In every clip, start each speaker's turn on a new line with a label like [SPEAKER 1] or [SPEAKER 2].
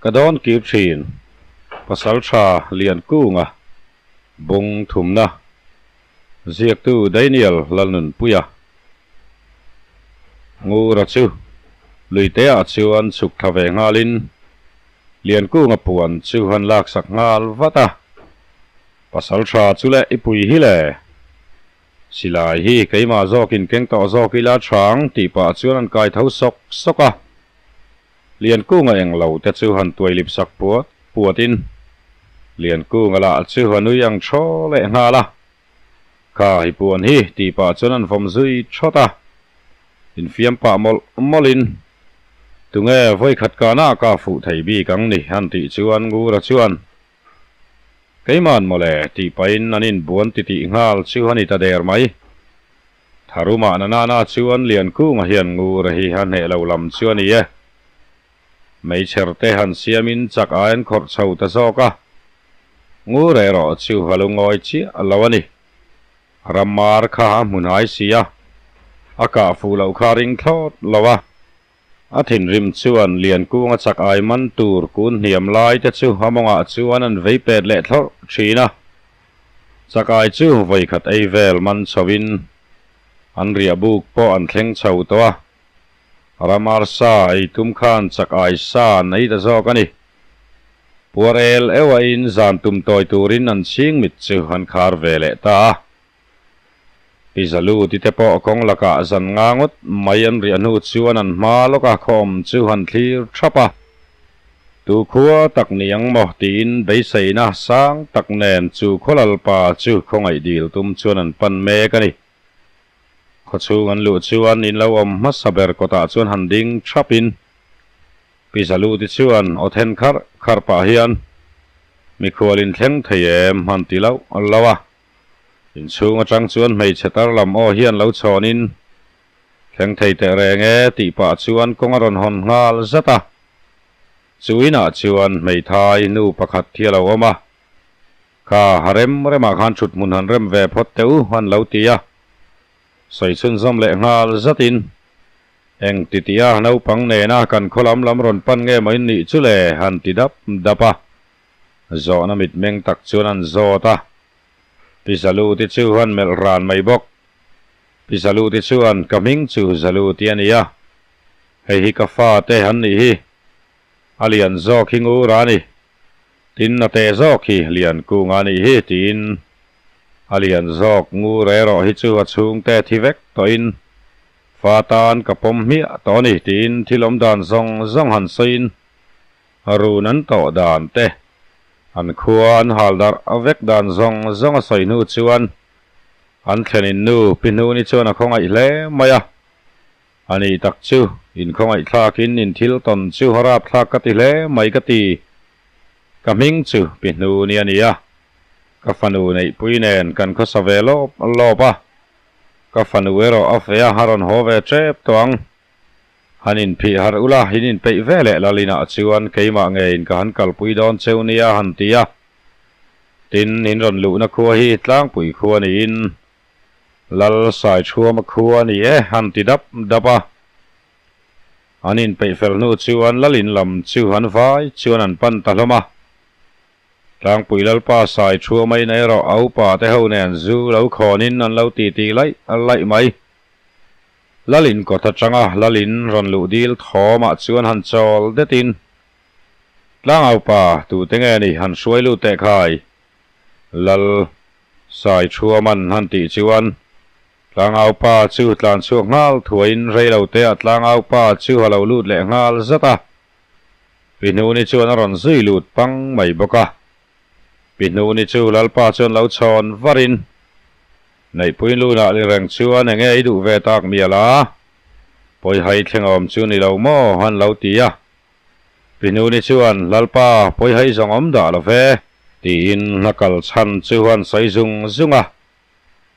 [SPEAKER 1] Ka dawn kir thin. Pasaltha Liankunga bung thumna ziaktu Daniel Lalnunpuia Ngura chu luiteah chuan chhuk thla ve nghalin Liankunga puan chu han laksak nghal vat a. Pasaltha chu leh i pui hi le. Silai hi keimah zawkin keng tawh zawk ila chhang tih pah chuan an kai tho sawk sawk a. Liankunga eng lo te chu han tuai lip sak puat puatin Liankunga lah chu a nui ang thaw leh nghal a. Kha hi puan hi tih pah chuan an vawm zui thawt a. Infiam pah mawlh mawlhin Tunge vawikhat kahna ka fuh thei bik ang ni han tih chuan Ngura chuan Keiman mawle tih pahin an inbuan titih nghal chu a ni ta der mai. Tharumah na nana chuan Liankunga hian Ngura hi a hneh lo lam chu a ni e. Meichher te han siamin chak ai an khawrh chho ta zawk a. Ngura erawh chu a lu ngawi chiah lo a ni. Ramar kha a hmu hnai si a, a kah fuh loh kha a ring thlawt lo a. A thinrim chuan Liankunga chak ai man tur kun hniam lai te chu a mawngah chuan an vei pet leh thlawrh thin a. Chak ai chu vawikhat ei vel man chhoin an riah buk pawh an thleng chho tawh a. Ramar sa ei tum khan chak ai sa an ei ta zawk a ni. Puar el euahin zan tum tawi turin an chhing mit chu an khar ve leh ta a. Pi Zalu ti te pawh kawng lakah zan nga ngawt mai an riah hnu chuan an hma lawka khawm chu han thlir thap a. Tu khua tak ni ang maw tiin beiseina sang tak nen chu khawlalpa chu khawngaih dil tum chuan an pan mek a ni. Khawchhung an luh chuan in lo awm hmasa ber kawtah chuan han ding thapin Pi Zalu ti chuan aw then kharh kharh pah hian mikhual in thleng thei em han ti loh loh a. Inchhung atang chuan hmeichhe tar lam aw hian lo chhawnin, Thleng thei teh reng e tih pah chuan kawng a rawn hawn nghal zat a. Chu inah chuan hmeithai nu pakhat hi a lo awm a, Kha ha rem remah khan thut hmun han rem ve phawt teh u an lo ti a. Sawi chhunzawm leh nghal zatin, Eng ti tia naupang nena kan khaw lam lam rawn pan nge maw in nih chu le? han ti dap dap a. Zawhna mitmeng tak chuan an zawt a. Pi Zaluti chu an melh ran mai bawk. Pi Zaluti chuan, Ka hming chu Zaluti a ni a. Hei hi ka fate an nih hi. A lian zawk hi Ngura a ni. Tin, a teh zawk hi Liankunga a nih hi, tiin a lian zawk Ngura erawh hi chu a chhungte thi vek tawhin fa tan ka pawm hmiah tawh a ni, tiin thil awm dan zawng zawng han sawiin Run an tawh dan te, an khua an hal darh vek dan zawng zawng a sawi hnu chuan an thlenin nu Pi Hnuni chuan a khawngaih hle mai a. A nih tak chu, inkhawngaih thlakin in thil tawn chu a rap thlak ka ti hle mai ka ti. Ka hming chu Pi Hnuni a ni a, ka fanu neihpui nen kan khawsa ve lawp lawp a, ka fanu erawh a feh a, a rawn haw ve tep tawh ang. Han inphih harh ula, in inpeih ve leh Lalinah chuan keimah ngeiin ka han kalpui dawn cheu nia han ti a. Tin, in rawn luhna khua hi tlangpui khua niin Lal Saithuama khua a ni e han ti dap dap a. An inpeih fel hnu chuan Lalin lam chu an vai chuan an pan ta hlawm a. Tlangpui Lalpa Saithuama in erawh a upa te ho nen zu lo khawnin an lo titi laih laih mai. Lalin kawt atanga Lalin rawn luh dil thawmah chuan han chawl detin, Tlangaupa, tute nge ni han hruai lut teh khai? Lal Saithuaman han tih chuan Tlangaupa chu tlan chhuak nghal thuaiin reiloteah Tlangaupa chu a lo lut leh nghal zat a. Pi Hnuni chuan a rawn zui lut pang mai bawk a. Pi Hnuni chu Lalpa chuan lo chhawn varin, Neihpui lunah li reng chuan enge i duh ve tak mial a? Pawihai thleng awm chu ni lo maw? an lo ti a. Pi Hnuni chuan, Lalpa, pawihai zawng awm dah lo ve. Tiin a kal chhan chu an sawi zung zung a.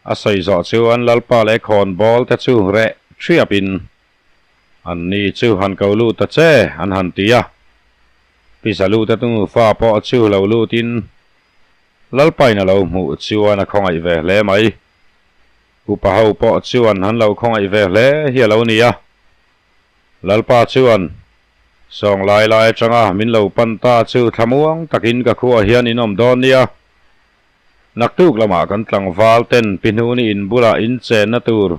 [SPEAKER 1] A sawi zawh chuan Lalpa leh khawnbawl te chu reh thiapin, An ni chu han ko lut ta che, an han ti a. Pi Zalute nufa pawh chu lo lutin, Lalpain a lo hmuh chuan a khawngaih ve hle mai. Upa ho pawh chuan an lo khawngaih ve hle hi a lo ni a. Lalpa chuan, Sawng lai lai atanga min lo pan ta chu thlamuang takin ka khuaah hian in awm dawn nia. Naktuk lamah kan tlangval ten pi hnuni in bulah in chenna tur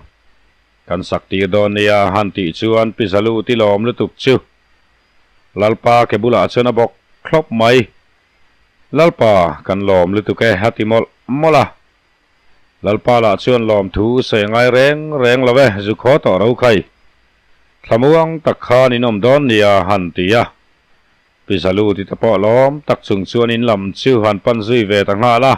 [SPEAKER 1] kan sak tir dawn nia han tih chuan pi Zalu ti lawm lutuk chu Lalpa ke bulah chuan a bawk thlawp mai. Lalpa kan lawm lutuk e a ti mawlh mawlh a. Lalpa lah chuan lawmthu sawi ngai reng reng lo e, zu khaw tawh ro khai. Thlamuang tak khan in awm dawn nia han ti a. Pi Zalu ti ta pawh lawm tak chung chuan in lam chu han pan zui ve ta nghal a.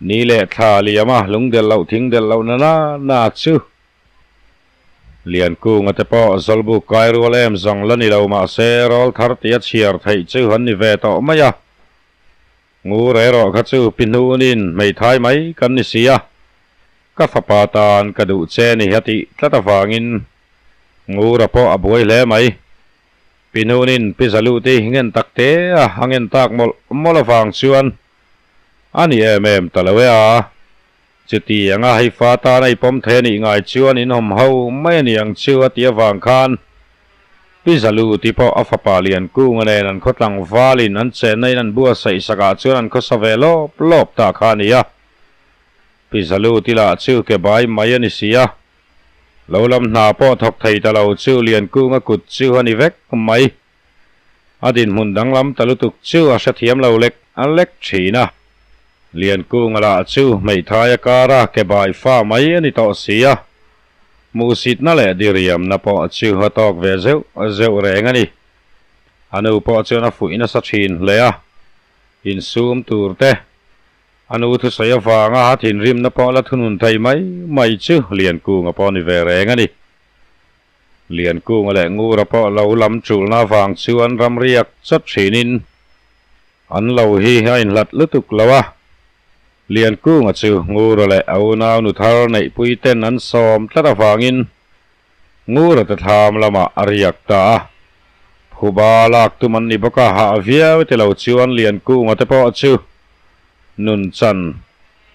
[SPEAKER 1] Ni leh thla liam a, lung delh loh thing delh loh na na na chu. Liankunga te pawh Zawlbuk kai rual em zawng la ni lo mahse rawl thar tia chhiar theih chu an ni ve tawh mai a. Ngur erawh kha chu pi hnunin hmeithai mai kan ni si a, ka fapa tan ka duh che ni a tih tlat avangin Ngura pawh a buai hle mai. Pi hnunin pi Zaluti ngen tak te a a ngen tak mawlh mawlh avang chuan a ni em em ta lo e a. Chuti anga hei fa tan a i pawm thei a nih ngai chuan in awm ho mai a ni ang chu a tih avang khan Pi Zalu ti pawh a fapa Liankunga nen an khaw tlangvalin an chenna in an buatsaih sakah chuan an khawsa ve lawp lawp ta kha a ni a. Pi Zalu ti lah chu ke bai mai a ni si a. Lo lam hna pawh thawk thei ta lo chu Liankunga kut chu a ni vek mai. A dinhmun danglam ta lutuk chu a hrethiam lo lek a lek thin a. Liankunga lah chu hmeithai a kara ke bai fa mai a ni tawh si a. Hmuhsitna leh diriamna pawh chu a tawk ve zeuh zeuh reng a ni. A nu pawh chuan a fuih nasa thin hle a. Insum tur te, a nu thusawi avanga a thinrimna pawh la thunun thei mai mai chu Liankunga pawh a ni ve reng a ni. Liankunga leh Ngura pawh lo lam chulna avang chuan ramriak chawt thinin an lo hi a inhlat lutuk lo a. Liankunga chu Ngura leh a unau nu thar neihpui ten an sawm tlat avangin Ngura te thlam lamah a riak ta a. Phuba lak tum an ni bawk a, hah viau te lo chuan Liankunga te pawh chu nun chan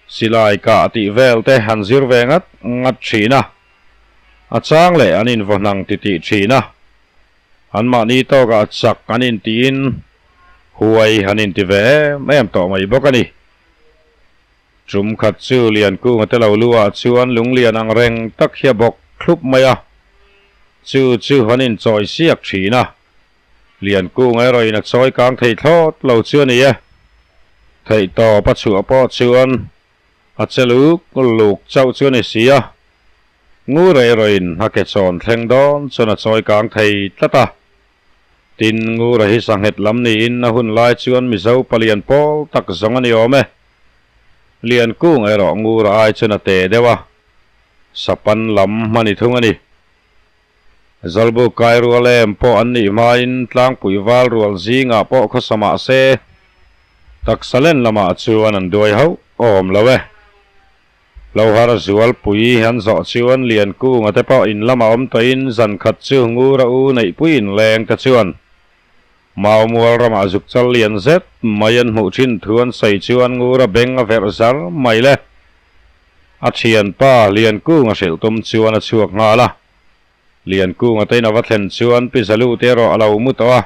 [SPEAKER 1] silai kah tih vel te han zir ve ngat ngat thin a. A chang leh an invawnang titih thin a, anmahni tawkah chak an intiin huai an inti ve em em tawh mai bawk a ni. Tum khat chu Liankunga te lo lu ah chuan lunglian ang reng tak hi a bawk thlup mai a, chu chu an inchawi siak thin a, Liankunga erawhin a chawi kang thei thlawt lo chu a ni e. Theihtawp a chhuah pawh chuan A che luk luk chauh chu a ni si a, ngur erawhin a ke chawn thleng dawn chuan a chawi kang thei tlat a. Tin, Ngura hi sanghet lam niin a hun lai chuan Mizo palian pawl tak zawng a ni awm e. Liankung erawh Ngura ai chuan a te deuh a, sapan lam a ni thung a ni. Zawlbuk kai rual em pawh an nih hmain tlangpui val rual zingah pawh khawsa mah se, taksa len lamah chuan an duai hauh awm lo e. Lohar zualpui an zawh chuan Liankunga te pawh in lamah awm tawhin zan khat chu Ngura u neihpui inleng te chuan Maumual ramah zuk chal lian zet mai an hmuh thin thu an sawi chuan Ngura beng a verh zar mai le. A thianpa Liankunga hrilh tum chuan a chhuak nghal a. Liankunga te in a va thlen chuan Pi Zalu te erawh a lo mu tawh a.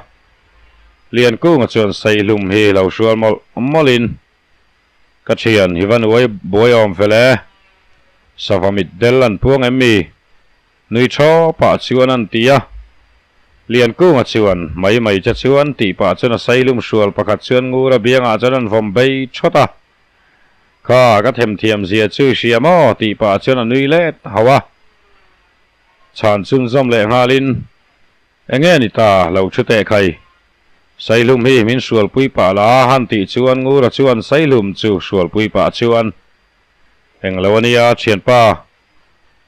[SPEAKER 1] Liankunga chuan Saihlum hi lo hrual mawlh mawlhin, Ka thian hi va nuai buai awm fel e. Sava mit del an puang em mi? Nui thaw pah chuan an ti a. Liankunga chuan, Mai mai che chuan tih pah chuan a Saihlum hrual pakhat chuan Ngura biangah chuan an vawm bei thawt a. Kha ka themthiam zia chu i hria maw? tih pah chuan a nui let hauh a. Chhan chhunzawm leh nghalin, Enge ni ta, lo thu teh khai. Saihlum hi min hrualpui pah la a han tih chuan Ngura chuan Saihlum chu hrualpui pah chuan, Englo a nia thianpa,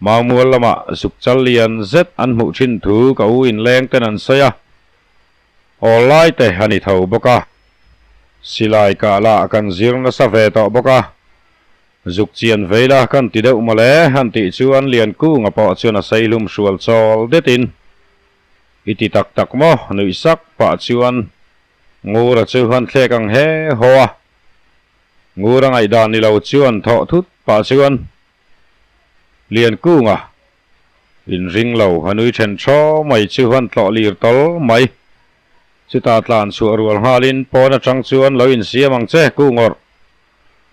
[SPEAKER 1] Maumual lamah zuk chal lian zet an hmuh thin thu ka u inleng ten an sawi a. Awl lai te a ni tho bawk a. Silai kah lah kan zir nasa ve tawh bawk a. Zuk chian vei la kan ti deuh mawle han tih chuan Liankunga pawh chuan a seihlum hrual chawl detin I ti tak tak maw nuih sak pah chuan Ngura chu han thlek ang he haw a. Ngura ngaihdan ni lo chuan thawh thut pah chuan Liankunga. Inring lo a nui then thaw mai chu han tlawh lir tawl mai. Chutah tlan chhuah rual nghalin pawn atang chuan lo insiam ang che ku ngawrh.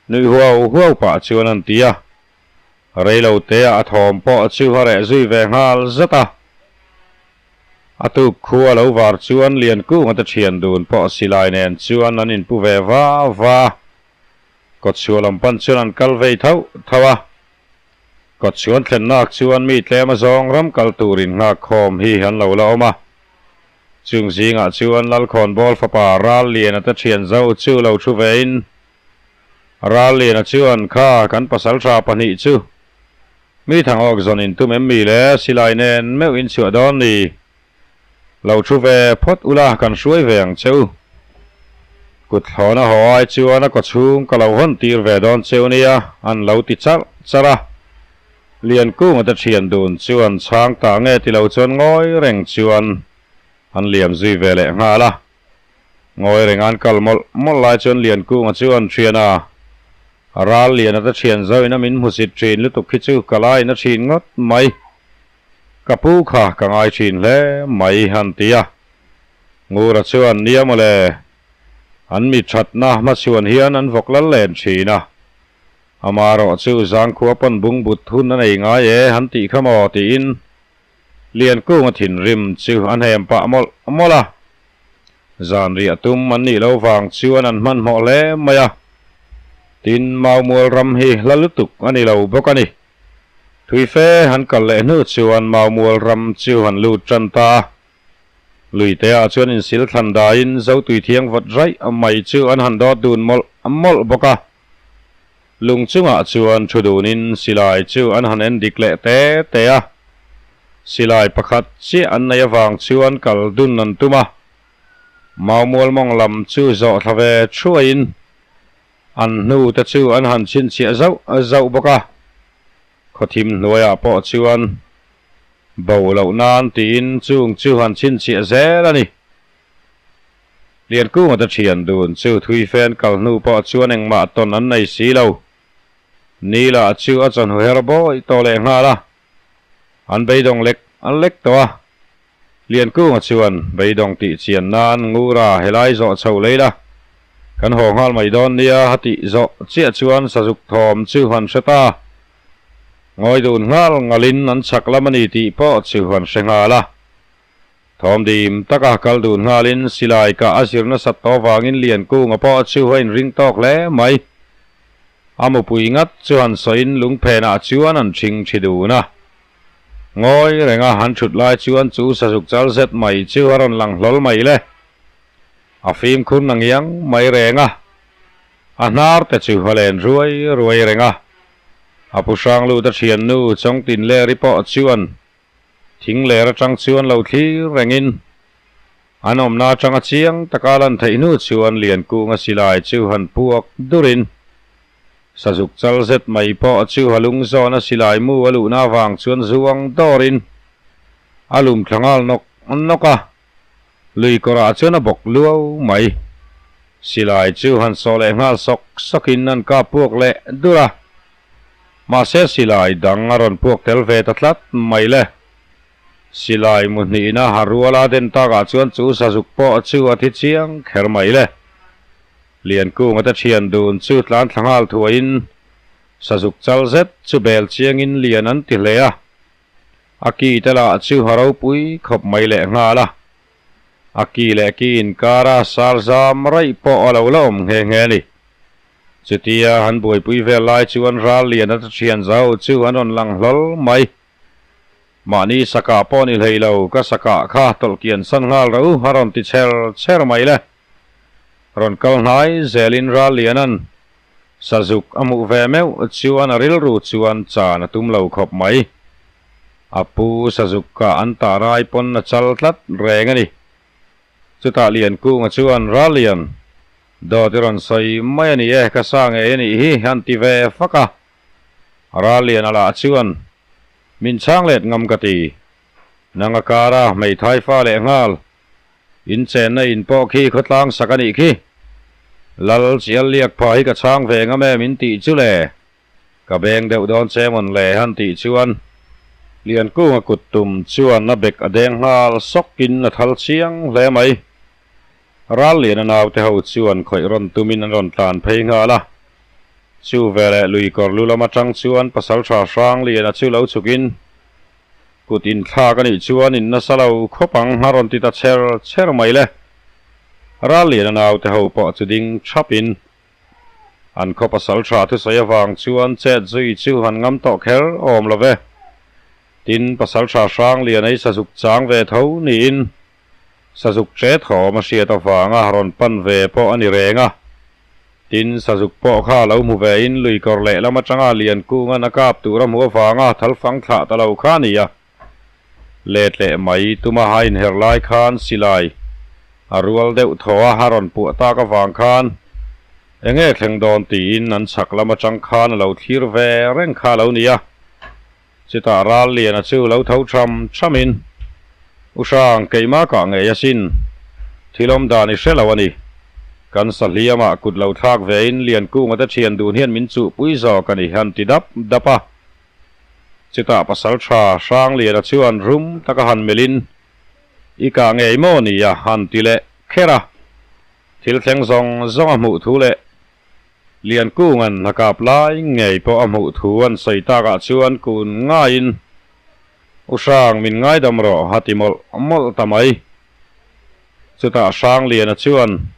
[SPEAKER 1] Nui huau huau pah chuan an ti a. Reilo teah a thawm pawh chu a reh zui ve nghal zat a. A tuk khu a lo var chuan Liankunga te thian dun pawh silai nen chuan an inpu ve va va a. Kawtchhuah lam pan chuan an kal vei thauh thauh a. Kawtchhuan thlennak chuan mi tlem azawng ram kal turin nghak khawm hi an lo la awm a. Chung zingah chuan Lalkhawnbawl fapa Ralliana te thian zo chu lo thu vein Ralliana chuan kha kan pasaltha pahnih chu mi thangawk zawn in tum em mi le silai nen meuh in chhuah dawn ni. Lo thu ve phawt ula kan hruai ve ang che u. Kut thlawna haw ai chuan a kawchhung ka lo hawn tir ve dawn cheu nia an lo ti charh charh a. Liankunga te thian dun chuan chhang ta nge ti lo chuan ngawi reng chuan an liam zui ve leh nghal a. Ngawi reng an kal mawlh mawlh lai chuan Liankunga chuan thian a, Ral Liana te thian zoin a min hmusit thin lutuk hi chu ka la in a thin ngawt mai. Ka pu kha ka ngai thin hle mai han ti a. Ngura chuan nia mawle, an mi thatna hmachhuan hian an vawk lal len thin a. Amaherawh chu zangkhua pawn bungbut hun a nei ngai e han tih kha maw tiin Liankunga thinrim chu a hnem pah mawlh mawlh a. Zan riah tum an nih lo vang chuan an hmanhmawh hle mai a. Tin, Maumual ram hi hla lutuk a ni lo bawk a ni. Thui fe han kal leh hnu chuan Maumual ram chu han lut tan ta a. Luiteah chuan insil thlan daiin Zotui thiang vawt raih mai chu an han dawt dun mawlh mawlh bawk a. Lung chungah chuan thu dunin silai chu an han en dik leh te te a. Silai pakhat chiah an nei avang chuan kal dun an tum a. Maumual mawng lam chu zawh thla ve thuaiin an hnu te chu an han chhinchhiah zauh zauh bawk a. Khawthim hnuaiah pawh chuan bo loh nan tiin chung chu han chhinchhiah zel a ni. Liankunga te thian dun chu thui fen kal hnu pawh chuan engmah tawn an nei si lo. Ni lah chu a chawhnu her bawi tawh leh nghal a, an beidawng lek lek tawh a. Liankunga chuan beidawng tih chian nan Ngura helai zawh chho lei la, kan haw nghal mai dawn nia a tih zawh chiah chuan sazuk thawm chu han hre ta. Ngawi dun nghal ngalin an chhak lam a ni tih pawh chu han hre nghal a. Thawm dim taka kal dun nghalin silai kah a zir nasat tawh avangin Liankunga pawh chu a inring tawk hle mai. A mupui ngat chu han sawiin lungphenah chuan an ṭhing ṭhi dun a. Ngawi renga han ṭhut lai chuan chu sazuk chal zet mai chu a rawn lang hlawl mai le. A fimkhur na ngiang mai reng a. A hnar te chu a len ruai ruai reng a. A pu Hrangluta ṭhiannu Chawngtinleri pawh chuan Thing ler atang chuan lo thlir rengin an awmna atanga chiang taka lan theih hnu chuan Liankunga silai chu han puak durin sazuk chal zet mai pawh chu a lung zawna silai mu a luhna avang chuan zuang dawrin a lum thla nghal nawk nawk a, lui kawrah chuan a bawk luau mai. Silai chu han sawh leh nghal sawk sawkin an kap puak leh dur a. Mahse silai dang a rawn puak tel ve ta tlat mai le. Silai mu hnihna ha ruala den takah chuan chu sazuk pawh chu a thi chiang kher mai le. Liankunga te thian dun chu tlan thla nghal thuaiin sazuk chal zet chu bel chiangin lian an ti hle a. A ki te lah chu ha ropui khawp mai leh nghal a. A ki leh ki inkara sar zam raih pawh a lo la awm nghe nghe a ni. Chutia han buaipui vel lai chuan ral lian a thian zau chu an rawn lang hlawl mai. Mahni sakah pawh ni hlei lo, ka sakah kha tawlhkian san nghal ro a rawn ti chher chher mai le. Rawn kal hnai zelin ral lianan sazuk a hmuh ve meuh chuan a rilru chuan chan a tum lo khawp mai. A pu sazuk kah an tah rai pawn a chal tlat reng a ni. Chutah Liankunga chuan ral lian Dawt i rawn sawi mai a ni e, ka sa ngei a nih hi, an ti ve fak a. Ralliana lah chuan, Min chhang let ngam ka ti. Nang a kar a, hmeithai fa leh nghal. In chenna in pawh khi khawtlang sak a nih khi. Lal chial liak pha hi ka chhang ve ngam em in tih chu le. Ka beng deuh dawn che mawn le han tih chuan. Liankunga kut tum chuan a bek a deng nghal sawkin a thal chiang hle mai. Ralliana naute ho chuan khawih rawn tumin an rawn tlan phei nghal a. Chu veleh lui kawr lu lam atang chuan pasaltha Hrangliana chu lo chhukin kut inthlak a nih chuan in nasa lo khawp ang a rawn ti ta chher chher mai le. Ralliana naute ho pawh chu ding thapin An khaw pasal tha thusawi avang chuan chet zui chu han ngam tawh kher awm lo ve. Tin, pasal tha hrang lian ei sazuk chang ve tho niin sazuk che thawm a hriat avanga rawn pan ve pawh a ni reng a. Tin, sazuk pawh kha lo hmu ve in lui kawr lehlam atanga lian kungan a kap tur a hmuh avanga thalfang thlah ta lo kha a ni a. Let leh mai tuma a inher lai khan silai a rual deuh thaw a, a rawn puah tak avang khan enge thleng dawn tiin an chhak lam atang khan a lo thlir ve reng kha a lo ni a. Chutah ral liana chu lo tho tham thamin, U Hrang, keimah kah ngei asin, thil awm dan i hre lo a ni. Kan sahliamah kut lo thlak vein Liankunga te thian dun hian min chuhpui zawk a ni, han ti dap dap a. Chutah pasal tha Hrangliana chuan rum taka han melhin, I kah ngei maw ni a? han ti leh kher a. Thil thleng zawng zawng a hmuh thu leh Liankunga'n a kap lai ngei pawh a hmuh thu an sawi takah chuan kun ngaiin, U Hrang, min ngaidam rawh, a ti mawlh mawlh ta mai. Chutah Hrangliana chuan,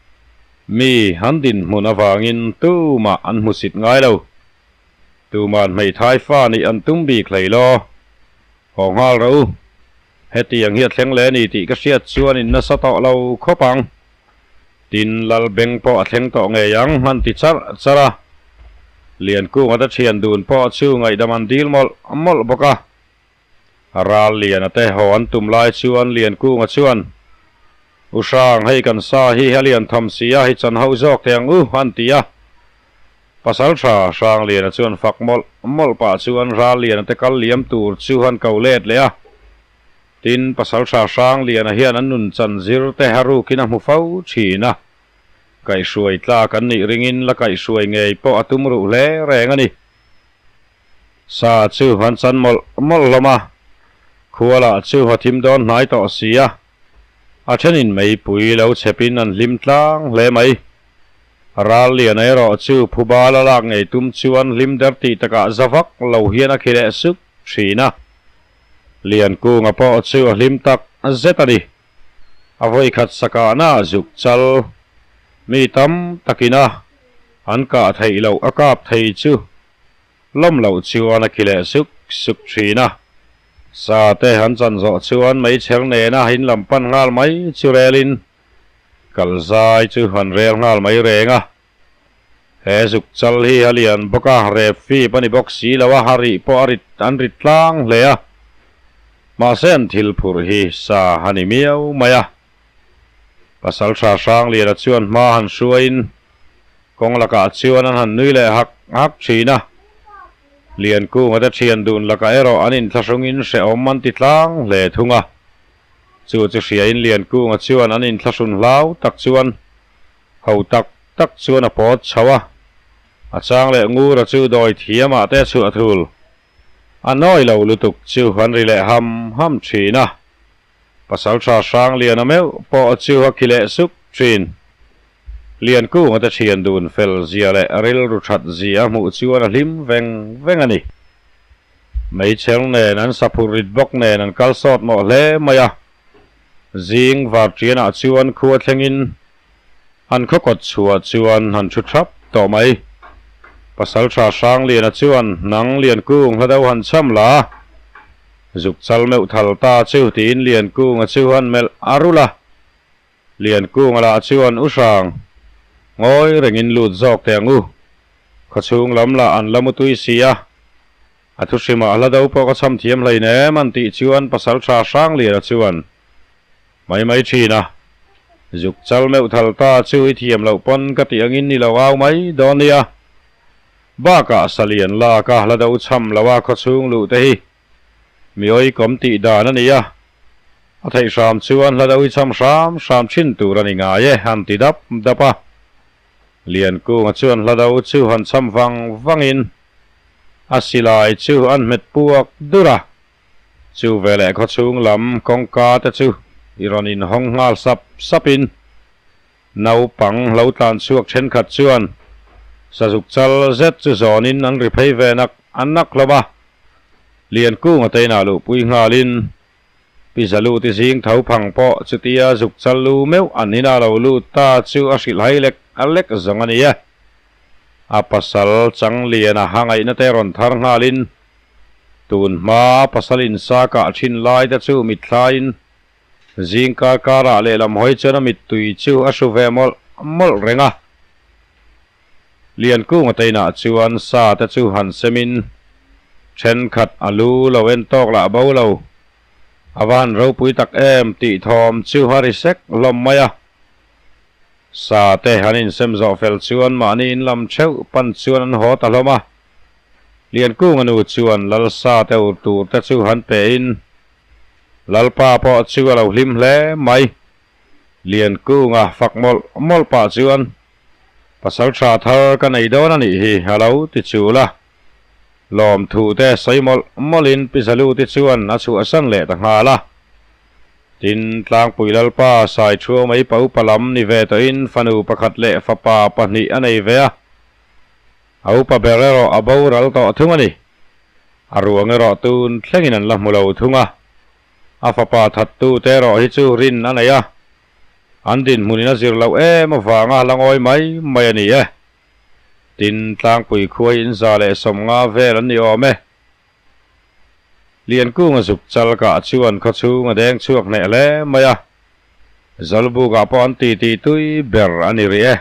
[SPEAKER 1] Mi an dinhmun avangin tumah an hmusit ngai lo. Tuman hmeithai fa nih an tum bik hlei law. Haw nghal rawh u. Hetiang hi a thleng leh a ni tih ka hriat chuan in nasa tawh lo khawp ang. Tin, Lal beng pawh a thleng tawh ngei ang an ti charh charh a. Liankunga te thian dun pawh chu ngaihdam an dil mawlh mawlh bawk a. Ral Liana te haw an tum lai chuan Liankunga chuan, U Hrang, hei kan sa hi a lian tham si a, hi chan ho zawk teh ang u, an ti a. Pasaltha Hrang Liana chuan fak mawlh mawlh pah chuan Ral Liana te kal liam tur chu an ko let leh a. Tin, Pasaltha Hrang Liana hian an nun chan zir te a rukin a hmu fo thin a. Kaihhruai tlak an nih ringin la kaihhruai ngei pawh a tum ruh hle reng a ni. Sa chu an chan mawlh mawlh hlawm a, khua lah chu a thim dawn hnai tawh si a, a thenin meipui lo chhepin an hlim tlang hle mai. Ral lian erawh chu phuba la lak ngei tum chuan hlim der tih takah za vak lo hian a khi leh suk thin a. Liankunga pawh chu a hlim tak zet a ni. A vawikhat sakahna zuk chal mi tam takina an kah theih loh a kap thei chu lawm loh chuan a khi leh suk suk thin a. Sa te an chan zawh chuan meichher nena in lam pan nghal mai chu relin kal zai chu an rel nghal mai reng a. He zuk chal hi a lian bawk a, rep fip a ni bawk si lo a, a rih pawh a rit an rit tlang hle a. Mahse an thil phurh hi sa a ni miau mai a. Pasal tha Hrangliana chuan hma han hruaiin kawng lakah chuan an han nui leh hak hak thin a. Liankunga te thian dun lakah erawh an inthlahrungin hrehawm an ti tlang hle thung a. Chu chu hriain Liankunga chuan an inthlahrun hlau tak chuan ho tak tak chuan a pawt chho a. A chang leh Ngura chu dawi thiamah te a chhuah thul. A nawi lo lutuk chu an ri leh ham ham thin a. Pasaltha Hrangliana meuh pawh chu a khi leh suk thin. Liankunga te thian dun fel zia leh rilru that zia a hmuh chuan a hlim veng veng a ni. Meichher nen an saphur rit bawk nen an kal sawt mawh hle mai a. Zing varṭianah chuan khua thlengin an khaw kawt chhuah chuan an thu thap tawh mai. Pasaltha Hrangliana chuan nang Liankung hla deuh han cham la. Zuk chal meuh thal ta chu tiin Liankunga chu han melh a rulh a. Liankunga lah chuan U Hrang, ngawi rengin lut zawk teh ang u. Khawchhung lam lah an la mutui si a. A thuhrimah hla do pawh ka cham thiam hlein em an tih chuan Pasaltha Hrangliana chuan mai mai thin a. Zuk chal meuh thal ta chu i thiam loh pawn ka tih angin i lo au mai dawn nia. Bakah salian lak a hla do cham lo a khawchhung luh te hi mi awikawm tih dan a ni a, a theih hram chuan hla do hi cham hram hram thin tur a ni ngai e han ti dap dap a. Liankunga chuan hla do chu han cham vang vangin a silai chu an hmet puak dur a. Chu veleh khawchhung lam kawngka te chu i rawn inhawng nghal sap sapin naupang lo tlan chhuak thenkhat chuan sazuk chal zet chu zawnin an ri phei ve nak nak hlawm a. Liankunga te inah luhpui nghalin Pi Zaluti zing tho phang pawh chutia zuk chal lu meuh an inah lo lut ta chu a hrilh hai lek a lek zawng a ni e. A pasal Changliana hangaihna te rawn thar nghalin tun hma pasal insa kah thin lai te chu mitthlaiin zing kar karah lehlam hawi chuan a mittui chu a hru ve mawlh mawlh reng a. Liankunga te inah chuan sa te chu han semin thenkhat a lu lo en tawk lah bo lo. A va han ropui tak em tih thawm chu a ri sek hlawm mai a. Sa te han insem zawh fel chuan mahni in lam theuh pan chuan an haw ta hlawm a. Liankunga nu chuan Lalsa te ur tur te chu han pe in Lalpa pawh chu a lo hlim hle mai. Liankunga fak mawlh mawlh pah chuan Pasal tha thar ka nei dawn a nih hi a lo ti chul a. Lawmthu te sawi mawlh mawlhin Pi Zaluti chuan a chhuahsan leh ta nghal a. Tin, Tlangpui Lalpa Saithuau mai pa upa lam ni ve tawhin fanu pakhat leh fapa pahnih a nei ve a. A upa ber erawh a boral tawh thung a ni. A ruang erawh tun thlengin an la hmu lo thung a. A fapa thattu te erawh hi chu rin a nei a. An dinhmunin a zir loh em avanga la ngawi mai mai a ni e. Tin, tlangpui khuai in 150 vel an ni awm e. Liankunga zuk chal kah chuan khawchhung a deng chhuak hneh hle mai a. Zawlbukah pawh an titi tui ber a ni rih e.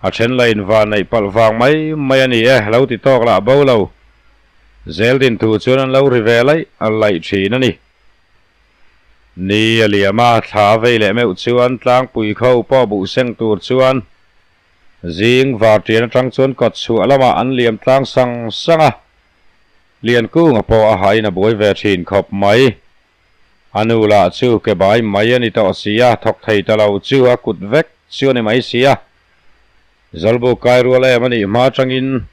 [SPEAKER 1] A then la invan neih palh vang mai mai a ni e, lo ti tawk lah bo lo. Zel din thu chuan an lo ri ve laih laih thin a ni. Ni a liam a, thla vei leh meuh chuan tlangpui kho pawh buh seng tur chuan zing vartian atang chuan kawt chhuah lamah an liam tlang sang sang a. Liankunga pawh a hain a buai ve thin khawp mai. A nu lah chu ke bai mai a ni tawh si a, thawk thei ta lo chu a kut vek chu a ni mai si a. Zawlbuk kai rual em a nih hma atangin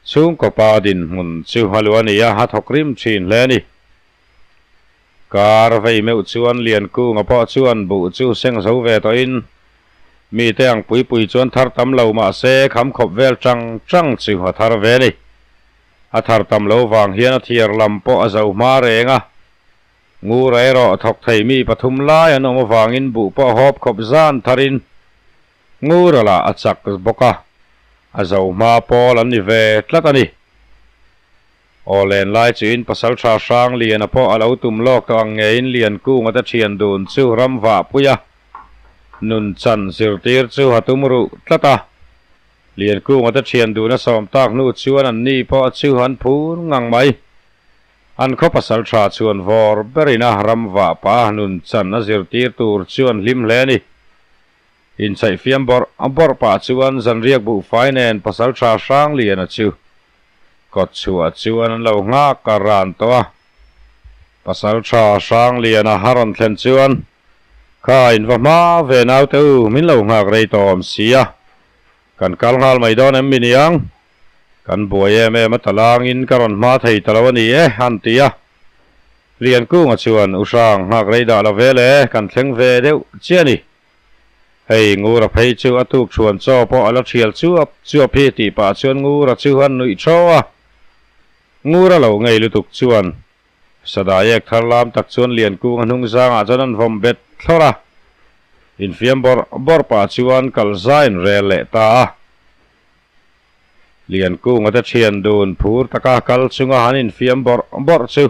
[SPEAKER 1] chhungkaw pa dinhmun chu a lu a ni a, a thawk rim thin hle a ni. Kar vei meuh chuan Liankunga pawh chuan buh chu seng zo ve tawhin mite ang pui pui chuan thar tam lo mah se kham khawp vel chang chang chu a thar ve a ni. A thar tam lo vang hian a thiar lam pawh a zo hma reng a. Ngura erawh thawk thei mi pathum lai an awm avangin buh pawh hawp khawp zan tharin Ngura lah a chak bawk a, a zo hma pawl an ni ve tlat a ni. Aw len lai chuin Pasalṭha Hrangliana pawh a lo tum lawk tawh ang ngeiin Liankunga te ṭhian dun chu ram vahpui a, nun chan zirtir chu a tum ruh tlat a. Liankunga te ṭhian dun a sawm tak hnu chuan an ni pawh chu an phur ngang mai. An khaw Pasalṭha chuan vawr berin a ram vahpa nun chan a zirtir tur chu an hlim hle a ni. Inchhaih fiam bawrh bawrh pah chuan zanriak buhfai nen Pasalṭha Hrangliana chu kawt chhuah chuan an lo nghak a ran tawh a. Pasalṭha Hrangliana a rawn thlen chuan, Kha in va hma ve naute u, min lo nghak rei tawh awm si a, kan kal nghal mai dawn em mi niang? Kan buai em em a talangin ka rawn hma thei ta lo a ni e, an ti a. Liankunga chuan, U Hrang, nghak rei dah lo ve le, kan thleng ve deuh chiah a ni. Hei, Ngura phei chu a tuk chhuan chaw pawh a la thial chuap chuap hi tih pah chuan Ngura chu a nuih thaw a. Ngura lo ngei lutuk chuan Sadaiek thar lam tak chuan Liankunga hnung zangah chuan an vawm bet thlawr a. Infiam bawrh bawrh pah chuan kal zaiin rel leh ta a. Liankunga te thian dun phur taka kal chunga han infiam bawrh bawrh chu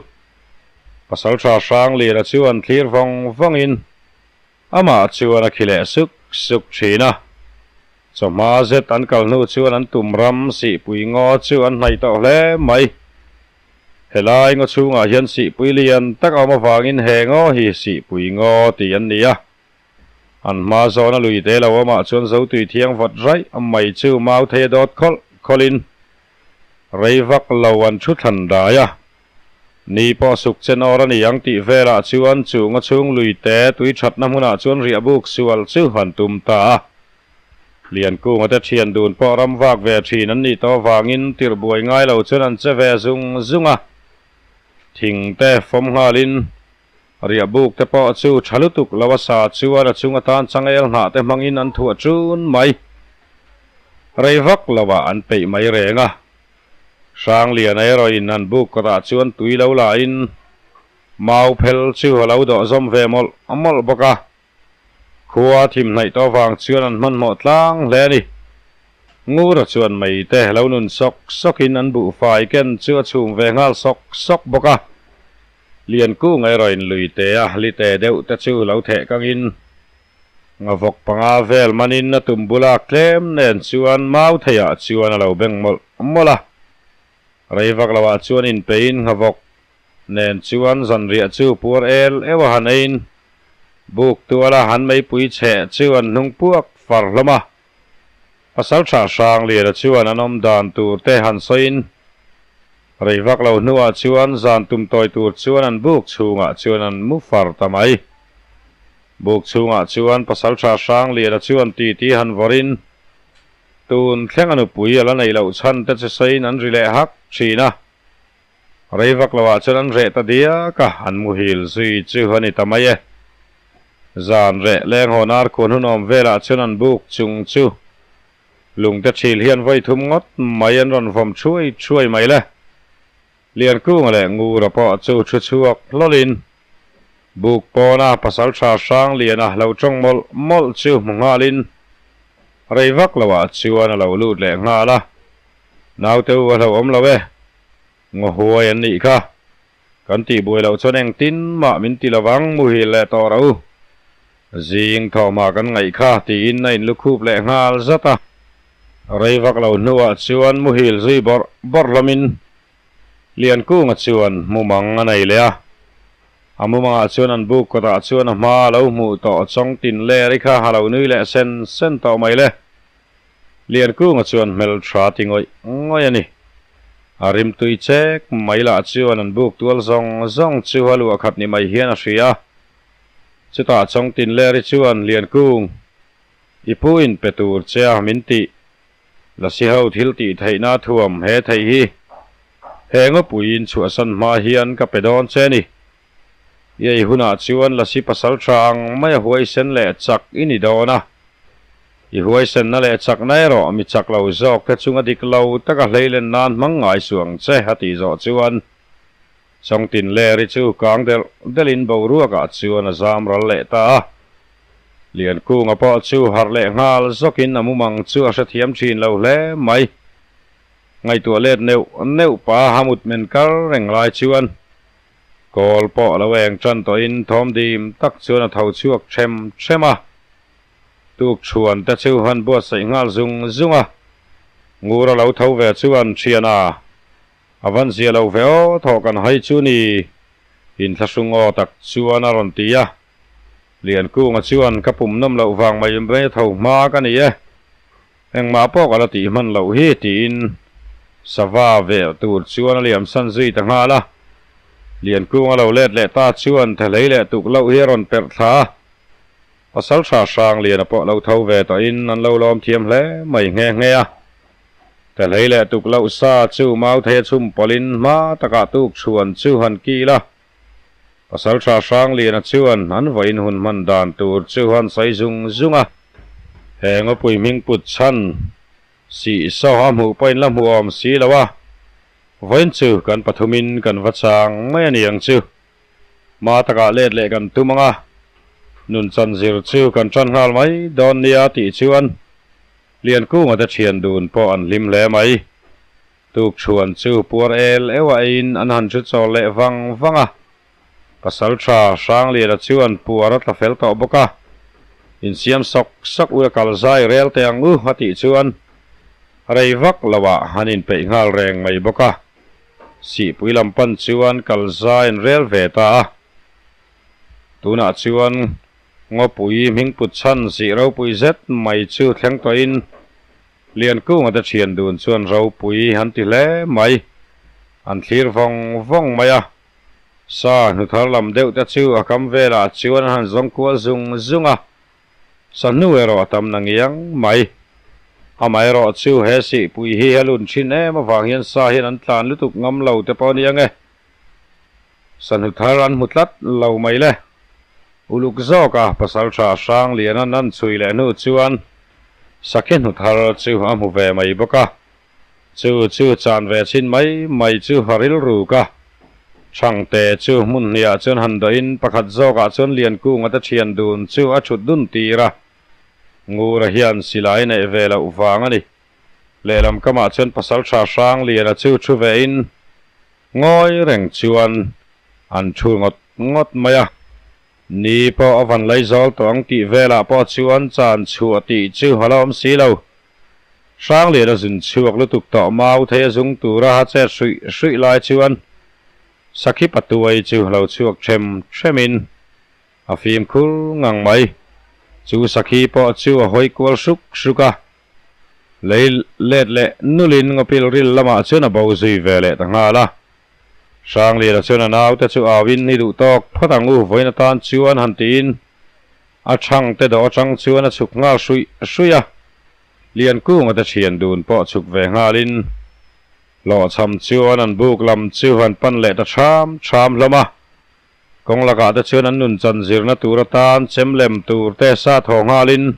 [SPEAKER 1] Pasaltha Hrangliana chuan thlir vawng vawngin Amah chuan a khi leh suk suk thin a. Chawhma zet an kal hnu chuan an tum ram sihpui ngaw chu an hnaih tawh hle mai. Helai ngaw chhungah hian sihpui lian tak a awm avangin he ngaw hi sihpui ngaw tih an ni a. An hma zawna lui te lo awmah chuan zotui thiang vawt raih mai chu mau thei a dawt khawlh khawlhin rei vak lo an thu thlan dai a. Ni pawh suk chen awr a ni ang tih velah chuan chu ngaw chhung lui te tui thatna hmunah chuan riah buk sual chu han tum ta a. Liankunga te thian dun pawh ram vak ve thin an nih tawh avangin tirh buai ngai lo chuan an che ve zung zung a. Thing te fawm nghalin riah buk te pawh chu tha lutuk lo a sa chuan a chung atan changel hnah te hmangin an thuah chun mai. Rei vak lo ah an peih mai reng a. Hrangliana erawhin an buk kawtah chuan tui lo la in mau phel chu a lo dawh zawm ve mawlh mawlh bawk a. Khua thim hnaih tawh vang chuan an hmanhmawh tlang hle a ni. Ngura chuan mei te lo nun sawk sawkin an buhfai ken chu a chhum ve nghal sawk sawk bawk a. Liankung erawhin luite a lite deuh te chu lo theh kangin ngavawk panga vel manin a tum bula tlem nen chuan mau theiah chuan a lo beng mawlh mawlh a. Rei vak loah chuan inpeiin nghavawk nen chuan zanriah chu puar el euh a han eiin buk tuala han meipui chheh chu an hnung puak far hlawm a. Pasaltha Hrangliana chuan an awm dan tur te han sawiin rei vak lo hnuah chuan zan tum tawi tur chuan an buk chhungah chuan an mu far ta mai. Buk chhungah chuan Pasaltha Hrangliana chuan titi han vawrin tun thleng a nupui a la neih loh chhan te chu sawiin an ri leh hak thin a. Rei vak loah chuan an reh ta diak a, an muhil zui chu a ni ta mai e. Zan reh leng haw nar khuan hun awm velah chuan an buk chung chu lungte thil hian vawi thum ngawt mai an rawn vawm thuai thuai mai le. Liankunga leh Ngura pawh chu thu chhuak hlawlin buk pawna pasaltha Hrangliana lo tawng mawlh mawlh chu hmu nghalin rei vak loah chuan a lo lut leh nghal a. Naute u a hlauhawm lo e, ngaw huai an nih kha. Kan tih buai loh chuan engtin mah min ti lovang muhil leh tawh ro. Zing thawhmah kan ngaih kha tiin a inlukhup leh nghal zat a. Rei vak lo hnuah chuan muhil zui bawrh bawrh hlawmin Liankunga chuan mumang a nei leh a. A mumangah chuan an buk kawtah chuan a hma a lo hmuh tawh chawng tin leri kha a lo nui leh sen sen tawh mai le. Liankunga chuan hmeltha ti ngawih ngawih a ni. A rimtui chek mai lah chuan an buk tual zawng zawng chu a luah khat ni mai hian a hria a. Chutah Chawngtinleri chuan Liankung, i pu in pe tur che a min tih. Lasi ho thil tih theihna thuam he thei hi he ngawpuiin chhuahsan hma hian ka pe dawn che ni. I ei hunah chuan Lasi pasal tha ang mai a huaisen leh chak i ni dawn a. I huaisenna leh chakna erawh mi chak lo zawk te chunga dik lo taka hleilen nan hmang ngai suh ang che a tih zawh chuan Chawngtin Leri chu kang delh delhin boruakah chuan a zam ral leh ta a. Liankunga pawh chu harh leh nghal zawkin a mumang chu a hrethiam thin lo hle mai. Ngaihtuah let neuh neuh pa hamut men kar reng lai chuan Kawl pawh a lo eng tan tawhin thawm dim tak chuan a tho chhuak them them a. Tuk chhuan te chu han buatsaih nghal zung zung a. Ngur a lo tho ve chuan thian a, A van zia lo ve aw, thawh kan hai chu ni inthlahrung aw tak chuan a rawn ti a. Liankunga chuan ka pum nawm loh vang mai mai tho hma ka ni e. Engmah pawh ka la tih hman loh hi tiin sava veh tur chuan a liam san zui ta nghal a. Liankunga lo let leh ta chuan thehlei leh tuk loh hi a rawn perh thla a. Pasal tha Hrangliana pawh lo tho ve tawhin an lo lawm thiam hle mai nghe nghe a. Thehlei leh tuk loh sa chu mauthei a chhum pawlhin hma takah tuk chhuan chu han kil a. Pasal tha Hrangliana chuan an vawiin hun hman dan tur chu han sawi zung zung a. He ngawpui hming put chhan sih saw a hmuh pawhin la hmuh awm si lo a, vawiin chu kan pathumin kan va chang mai a ni ang chu. Hma takah let leh kan tum ang a, nun chan zir chu kan tan nghal mai dawn nia tih chuan Liankunga te thian dun pawh an hlim hle mai. Tukchhuan chu puar el euh a eiin an han thu chawl leh vang vang a. Pasaltha Hrangliana chuan puar a tla fel tawh bawk a, Insiam sawk sawk ula kal zai rel teh ang u a tih chuan rei vak loah an inpeih nghal reng mai bawk a. Sihpui lam pan chuan kal zai an rel ve ta a. Tunah chuan ngawpui hmingput chhan sih ropui zet mai chu thleng tawhin Liankunga te thian dun chuan ropui an ti hle mai. An thlir vawng vawng mai a. Sa hnuthar lam deuh te chu a kam velah chuan an han zawng kual zung zung a. Sa hnu erawh a tam na ngiang mai. Amaherawh chu he sihpui hi a lun thin em avang hian sa hian an tlan lutuk ngam lo te pawh a ni ang e. Sahnu thar an hmu tlat lo mai le. Uluk zawka pasaltha Hrangliana nan chhui leh hnu chuan Sakhi hnu thar chu a hmu ve mai bawk a. Chu chu chan ve chhin mai mai chu a rilruk a. Chhangte chu hmun hniah chuan han dawhin pakhat zawkah chuan Liankunga te thian dun chu a thut dun tir a. Ngura hian silai neih ve loh vang a ni. Lehlam kamah chuan pasaltha Hrangliana chu thu vein Ngawi reng chuan an thu ngawt ngawt mai a, ni pawh a van lei zawl tawh ang tih velah pawh chuan chan chhuah tih chu a la awm si lo. Hranglian a zun chhuak lutuk tawh mau thei a zung tura a chet hruih hruih lai chuan Sakhi Patuai chu lo chhuak them themin a fimkhur ngang mai. Chu Sakhi pawh chu a hawi kual hruk hruk a, Lei let leh nulin ngawpil ril lamah chuan a bo zui ve leh ta nghal a. Hrangliana chuan a naute chu auin i duh tawk phawt ang u vawiin atan chuan han tiin a chhangte dawh atang chuan a chhuk nghal hruih hruih a. Liankunga te thian dun pawh chhuk ve nghalin hlawhchham chuan an buk lam chu han pan leh ta ṭham ṭham hlawm a. Kawng lakah te chuan an nunchan zirna tur atan chem lem tur te sa thaw nghalin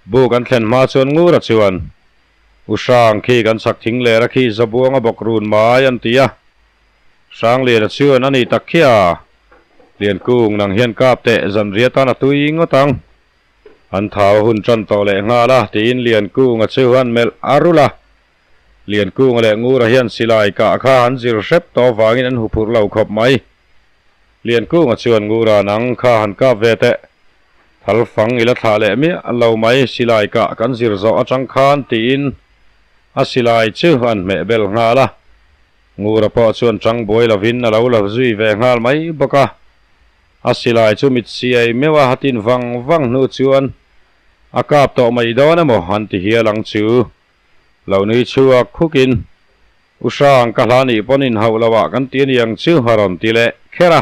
[SPEAKER 1] Buk an thlen hma chuan Ngura chuan, U Hrang, khi kan chhak thing ler a khi Zabuang a bawk run mai an ti a. Hrangliana chuan a ni tak khi a, Liankung nang hian kap teh zanriah tan a tui ngawt ang. An thau a hun tan tawh leh nghal a, tiin Liankunga chu an melh a rulh a. Liankunga leh Ngura hian silai kah kha an zir hrep tawh avangin an huphurh lo khawp mai. Liankunga chuan Ngura nang kha han kap ve teh. Thal fang i la thlah leh miah lo mai, silai kah kan zir zawh atang khan tiin a silai chu an hmeh bel nghal a. Ngura pawh chuan tang buai lovin a lo la zui ve nghal mai bawk a. A silai chu mit siai meuh a hatin vang vang hnu chuan a kap tawh mai dawn emaw an ti hial ang chu. Lo nui chhuak khukin, U Hrang, ka hla nih pawn inhauh lo ah kan ti aniang chu a rawn ti leh kher a.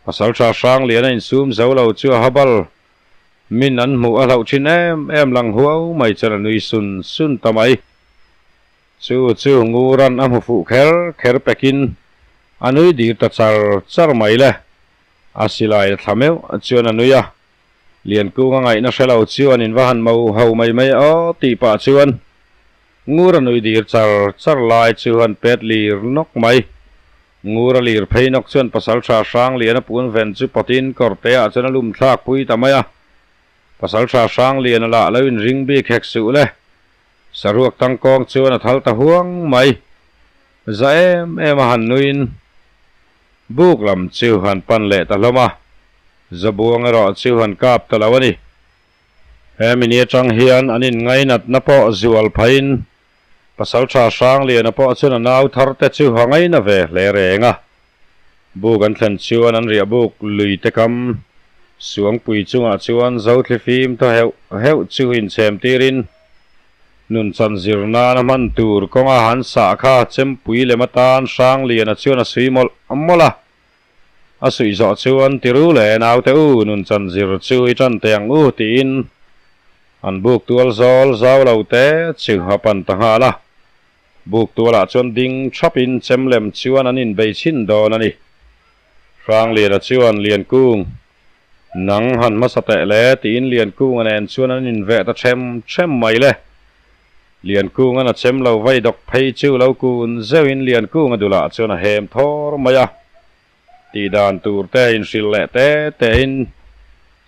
[SPEAKER 1] Pasalṭha Hrangliana insum zo lo chu a habal min an hmuh a hlauh ṭhin em em lang huau mai chuan a nui sun sun ta mai. Chu chu Nguran a hmu fuh kher kher pekin a nui dir ta char char mai le. A silai a thla meuh chuan a nui a, Liankunga ngaihna hre lo chuan in va han mo ho mai mai aw tih pah chuan Ngura nui dir char char lai chu an pet lir nawk mai. Ngura lir phei nawk chuan Pasalṭha Hrangliana pun ven chu pawtin kawrte ah chuan a lum thlak pui ta mai a. Pasalṭha Hrangliana lah lo inring bik hek suh le. Saruak tangkawng chuan a thal ta huang mai. Za em em a han nuin buk lam chu han pan leh ta hlawm a. Zabuang erawh chu han kap ta lo a ni. He mini atang hian an inngainatna pawh zual phahin Pasalṭha Hrangliana pawh chuan a nau thar te chu a ngaina ve hle reng a. Buk an thlen chuan an riah buk lui te kam Suangpui chungah chuan Zothli fim thaw heuh heuh chu inchhem tirin nunchan zir nana hman tur kawnga han sah kha chempui lem atan Hrangliana chuan a sui mawlh mawlh a. A suih zawh chuan Tiru leh naute u nunchan zir chu i tan teh ang u tiin an buk tual zawl zau lo te chu a pan ta nghal a. Buk tualah chuan ding thapin chem lem chuan an inbei chhin dawn a ni. Hrangliana chuan Liankung, Nang han hmasa teh le tiin Liankunga nen chuan an inveh ta them them mai le. Liankunga'n a chem lo vai dawk phei chu lo kun zeuhin Liankunga dulah chuan a hem thawr mai a. Tih dan tur te inhrilh leh te tein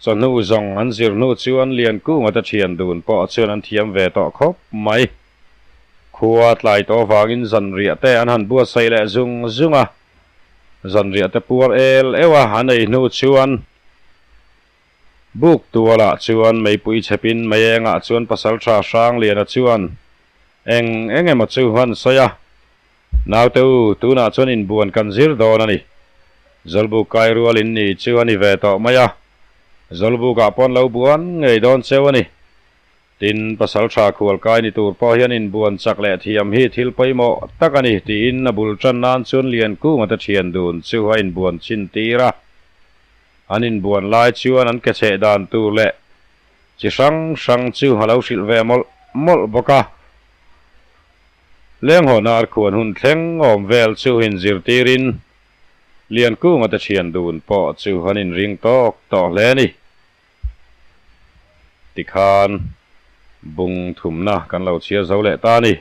[SPEAKER 1] chawhnu zawng an zir hnu chuan Liankunga te thian dun pawh chuan an thiam ve tawh khawp mai. Khua tlai tawh avangin zanriah te an han buatsaih leh zung zung a. Zanriah te puar el euh a an ei hnu chuan Buk tualah chuan meipui chhepin meiengah chuan Pasalṭha Hrangliana chuan eng eng emaw chu an sawi a, Naute u, tunah chuan inbuan kan zir dawn a ni. Zawlbuk kai rual in ni chu a ni ve tawh mai a, Zawlbukah pawn lo buan ngei dawn cheu a ni. Tin, Pasalṭha khual kai ni tur pawh hian inbuan chak leh thiam hi thil pawimawh tak a ni tiin a bul ṭan nan chuan Liankunga te ṭhian dun chu a inbuan chhin tir a. An inbuan lai chuan an ke cheh dan tur leh chi hrang hrang chu a lo hrilh ve mawlh mawlh bawk a. Lenghaw nar khuan hun thleng awm vel chu inzirtirin Liankunga te thian dun pawh chu an inring tawk tawh hle a ni. Tikhan bung thumna kan lo chhiar zo leh ta a ni.